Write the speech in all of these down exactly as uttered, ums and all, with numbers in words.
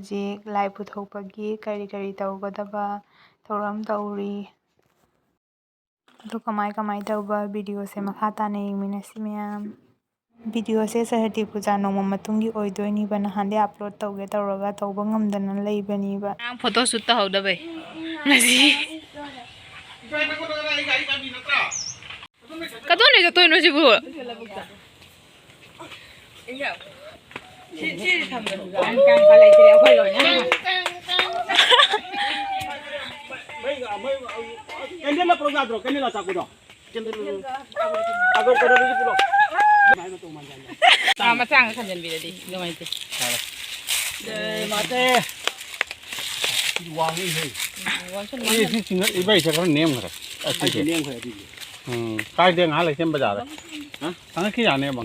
ꯍꯧꯖꯤꯛ ꯂꯥꯏ ꯄꯨꯊꯣꯛꯄꯒꯤ ꯀꯔꯤ ꯀꯔꯤ ꯇꯧꯒꯗꯕ ꯊꯧꯔꯝ ꯇꯧꯔꯤ꯫ ꯑꯗꯨ ꯀꯃꯥꯏ ꯀꯃꯥꯏ ꯇꯧꯕ videoꯁꯦ ꯃꯈꯥ ꯇꯥꯅ ꯌꯦꯡꯃꯤꯟꯅꯁꯤ ꯃꯌꯥꯝ꯫ Videoꯁꯦ ꯁꯔꯁ꯭ꯋꯇꯤ ꯄꯨꯖꯥ ꯅꯣꯡꯃ ꯃꯇꯨꯡꯒꯤ ꯑꯣꯏꯗꯣꯏꯅꯤꯕ꯫ ꯅꯍꯥꯟꯗꯤ upload ꯇꯧꯒꯦ ꯇꯧꯔꯒ ꯇꯧꯕ ꯉꯝꯗꯅ ꯂꯩꯕꯅꯤꯕ꯫ ꯉꯔꯥꯡ photo shoot ꯇꯧꯍꯧꯗꯕꯩ ꯉꯁꯤ꯫ ꯀꯗꯣꯝꯗ ꯆꯠꯇꯣꯏꯅꯣ ꯁꯤꯕꯨ? ꯀꯦꯟꯗꯜ ꯂꯧꯔꯛꯑꯣ ꯌꯥꯗ꯭ꯔꯣ? ꯀꯦꯟꯗꯜ ꯑꯆꯥꯄꯣꯠꯇꯣ꯫ ꯑꯗꯣ ꯀꯩꯅꯣꯗꯨꯁꯨ ꯄꯨꯔꯛꯑꯣ꯫ ꯆꯥ ꯃꯆꯥ ꯑꯃ ꯈꯟꯖꯟꯕꯤꯔꯗꯤ ꯅꯨꯡꯉꯥꯏꯇꯦ꯫ ꯑꯦ, ꯃꯥꯇꯦ꯫ ꯁꯤꯗꯤ ꯋꯥꯡꯉꯤꯍꯦ꯫ ꯎꯝ, ꯋꯥꯡꯁꯅꯨ, ꯑꯦ, ꯋꯥꯡꯁꯅꯨ꯫ ꯁꯤ ꯆꯤꯡꯉ-, ꯏꯕꯥꯏꯁꯦ ꯈꯔ ꯅꯦꯝꯈ꯭ꯔꯦ꯫ ꯑꯁꯤꯁꯦ꯫ ꯑꯩꯁꯨ ꯅꯦꯝꯈ꯭ꯔꯦ ꯑꯗꯨꯗꯤ꯫ ꯎꯝ, ꯀꯥꯏꯗꯦ, ꯉꯥꯏꯍꯥꯛ ꯂꯩ ꯁꯦꯝ ꯕꯖꯥꯔꯗ꯫ ꯍꯥ? ꯆꯪꯉꯛꯈꯤ ꯌꯥꯅꯦꯕ꯫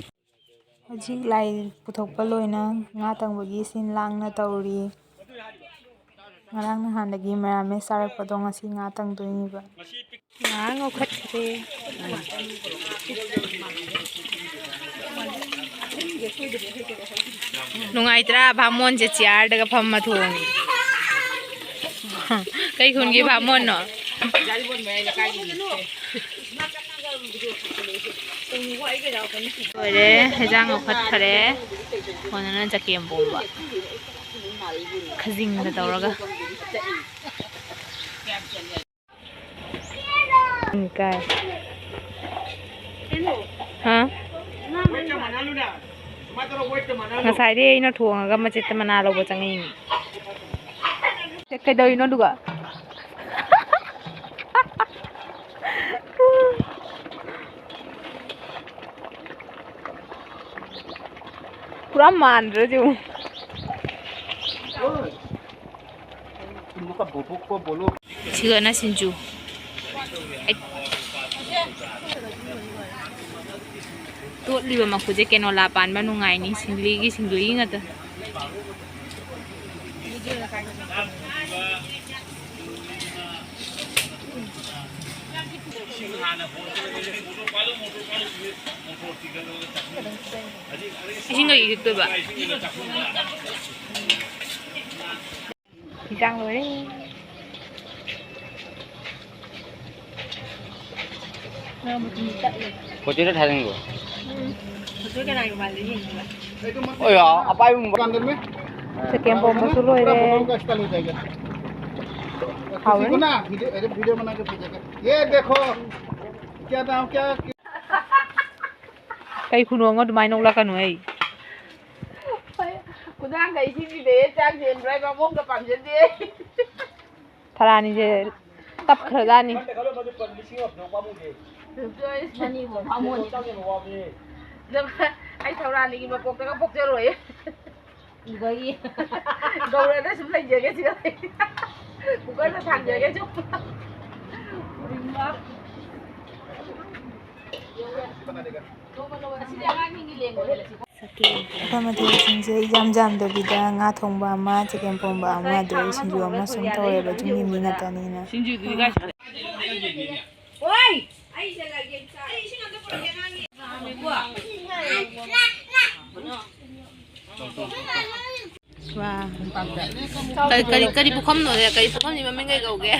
ꯍꯧꯖꯤꯛ ꯂꯥꯏ ꯄꯨꯊꯣꯛꯄ ꯂꯣꯏꯅ ꯉꯥ ꯇꯪꯕꯒꯤ ꯁꯤꯟ ꯂꯥꯡꯅ ꯇꯧꯔꯤ꯫ ꯉꯔꯥꯡ ꯅꯍꯥꯟꯗꯒꯤ ꯃꯦꯔꯥꯃꯦꯁ ꯆꯥꯔꯛꯄꯗꯣ ꯉꯁꯤ ꯉꯥ ꯇꯪꯗꯣꯏꯅꯦꯕ꯫ ꯉꯥ ꯉꯧꯈꯠꯈ꯭ꯔꯦ꯫ ꯅꯨꯡꯉꯥꯏꯇ꯭ꯔꯥ? ꯕꯥꯃꯣꯟꯁꯦ chairꯗꯒ ꯐꯝꯃ ꯊꯣꯡꯉꯤ꯫ ꯀꯩ ꯈꯨꯟꯒꯤ ꯕꯥꯃꯣꯟꯅꯣ? ꯂꯣꯏꯔꯦ, ꯍꯦꯟꯖꯥꯡ ꯂꯧꯈꯠꯈꯔꯦ꯫ ꯀꯣꯟꯅꯅ ꯆꯒꯦꯝ ꯄꯣꯝꯕ꯫ ꯈꯖꯤꯡꯒ ꯇꯧꯔꯒ꯫ ꯎꯝ, ꯀꯥꯏ꯫ ꯍꯥ? ꯉꯁꯥꯏꯗꯤ ꯑꯩꯅ ꯊꯣꯡꯉꯒ ꯃꯆꯦꯠꯇ ꯃꯅꯥ ꯂꯧꯕ ꯆꯪꯉꯛꯏꯅꯤ꯫ ꯀꯩꯗꯧꯔꯤꯅꯣ ꯑꯗꯨꯒ? ꯄꯨꯔꯥ ꯃꯥꯟꯗ꯭ꯔꯣ ꯁꯤꯕꯨ? ꯁꯤꯒꯅ ꯁꯤꯡꯖꯨ꯫ ꯑꯩ-, ꯇꯣꯠꯂꯤꯕ ꯃꯈꯨꯁꯦ ꯀꯦꯅꯣꯂꯥ ꯄꯥꯟꯕ ꯅꯨꯡꯉꯥꯏꯅꯤ꯫ ꯁꯤꯡꯂꯤꯒꯤ, ꯁꯤꯡꯂꯤꯒꯤ ꯉꯥꯛꯇ꯫ ꯏꯁꯤꯡꯒ ꯏꯔꯨꯞꯇꯣꯏꯕ꯫ ꯆꯥꯡ ꯂꯣꯏꯔꯦ꯫ ꯅꯪ ꯃꯆꯨꯝ ꯇꯠꯂꯦ꯫ ꯐꯣꯇꯣꯗ ꯊꯥꯖꯤꯟꯈꯣ꯫ ꯎꯝ꯫ ꯐꯣꯇꯣ ꯀꯅꯥꯒꯤ ꯃꯥꯜꯂꯦ ꯌꯦꯡꯁꯤꯕ? ꯑꯣꯏ, ꯑꯄꯥꯏꯕ ꯃꯨꯛ-, ꯆꯒꯦꯝ ꯄꯣꯝꯕꯁꯨ ꯂꯣꯏꯔꯦ꯫ ꯍꯥꯎꯔꯅꯤ꯫ ये देखो, क्या नाम, क्या ꯀꯩ ꯈꯨꯅꯣꯡꯅꯣ ꯑꯗꯨꯃꯥꯏꯅ ꯅꯣꯛꯂꯛꯀꯅꯨ ꯑꯩ꯫ ꯈꯨꯗꯥꯡꯒ ꯏꯁꯤꯡꯁꯤꯗꯤ ꯆꯥꯛ ꯆꯦꯟꯕ꯭ꯔꯥ ꯍꯥꯏꯕ ꯃꯑꯣꯡꯗ ꯄꯥꯝꯖꯗꯦ꯫ ꯊꯔꯥꯅꯤꯁꯦ ꯇꯞꯈ꯭ꯔꯖꯥꯠꯅꯤ꯫ ꯑꯗꯨꯒ ꯑꯩ ꯊꯧꯔꯥꯅꯤꯒꯤ ꯃꯄꯣꯛꯇꯒ ꯄꯣꯛꯆꯔꯣꯏ꯫ ꯒꯧꯔꯗ ꯁꯨꯝ ꯂꯩꯖꯒꯦ ꯁꯤꯗ꯫ ꯀꯨꯀꯔꯗ ꯊꯥꯡꯖꯒꯦ ꯁꯨꯝ꯫ ꯑꯁꯤꯗꯤ ꯑꯉꯥꯡꯁꯤꯡꯒꯤ ꯂꯦꯡꯕꯅꯦ꯫ ꯑꯩꯈꯣꯏ ꯃꯊꯦꯜꯁꯤꯡꯁꯦ ꯏꯌꯥꯝ ꯌꯥꯝꯗꯕꯤꯗ ꯉꯥ ꯊꯣꯡꯕ ꯑꯃ, ꯆꯒꯦꯝ ꯄꯣꯝꯕ ꯑꯃ, ꯑꯗꯨꯗꯒꯤ ꯁꯤꯡꯖꯨ ꯑꯃ ꯁꯨꯝ ꯇꯧꯔꯦꯕ, ꯌꯨꯝꯒꯤ ꯃꯤ ꯉꯥꯛꯇꯅꯤꯅ꯫ ꯁꯤꯡꯖꯨꯗꯨꯗꯤ ꯀꯥꯏ ꯆꯠꯈ꯭ꯔꯦ? ꯋꯥ꯫ ꯀꯔꯤ, ꯀꯔꯤ, ꯀꯔꯤ ꯄꯨꯈꯝꯅꯣ? ꯀꯔꯤ ꯄꯨꯈꯝꯅꯤ? ꯃꯃꯤꯡ ꯀꯩ ꯀꯧꯒꯦ?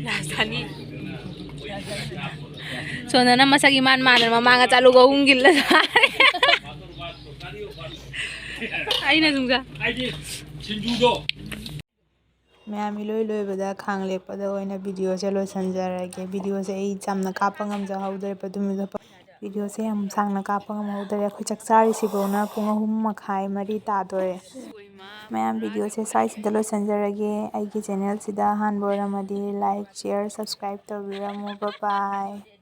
ꯔꯥꯖꯙꯥꯅꯤ꯫ ꯁꯣꯅꯅ ꯃꯁꯛ ꯏꯃꯥꯟ ꯃꯥꯟꯗꯅ ꯃꯃꯥꯡ ꯑꯆꯥꯂꯨꯒ ꯑꯍꯨꯝ ꯈꯤꯜꯂ ꯆꯥꯔꯦ꯫ ꯑꯩꯅ ꯁꯨꯝ ꯆꯥ-, ꯑꯩꯗꯤ ꯁꯤꯡꯖꯨꯗꯣ꯫ ꯃꯌꯥꯝ ꯏꯂꯣꯏ ꯂꯣꯏꯕꯗ ꯈꯥꯡ ꯂꯦꯞꯄꯗ ꯑꯣꯏꯅ ꯚꯤꯗꯤꯑꯣꯁꯦ ꯂꯣꯏꯁꯤꯟꯖꯔꯒꯦ꯫ ꯚꯤꯗꯤꯑꯣꯁꯦ ꯑꯩ ꯆꯝꯅ ꯀꯥꯞꯄ ꯉꯝꯖꯍꯧꯗ꯭ꯔꯦ, ꯑꯗꯨꯝ ꯚꯤꯗꯤꯑꯣꯁꯦ ꯌꯥꯝ ꯁꯥꯡꯅ ꯀꯥꯞꯄ ꯉꯝꯍꯧꯗ꯭ꯔꯦ꯫ ꯑꯩꯈꯣꯏ ꯆꯥꯛ ꯆꯥꯔꯤꯁꯤꯐꯧꯅ ꯄꯨꯡ ꯑꯍꯨꯝ ꯃꯈꯥꯏ, ꯃꯔꯤ ꯇꯥꯗꯣꯔꯦ꯫ ꯃꯌꯥꯝ, ꯚꯤꯗꯤꯑꯣꯁꯦ ꯁ꯭ꯋꯥꯏꯁꯤꯗ ꯂꯣꯏꯁꯤꯟꯖꯔꯒꯦ꯫ ꯑꯩꯒꯤ ꯆꯦꯅꯦꯜꯁꯤꯗ ꯑꯍꯥꯟꯕ ꯑꯣꯏꯔꯝꯃꯗꯤ like, share, subscribe ꯇꯧꯕꯤꯔꯝꯃꯨ꯫ Bye bye꯫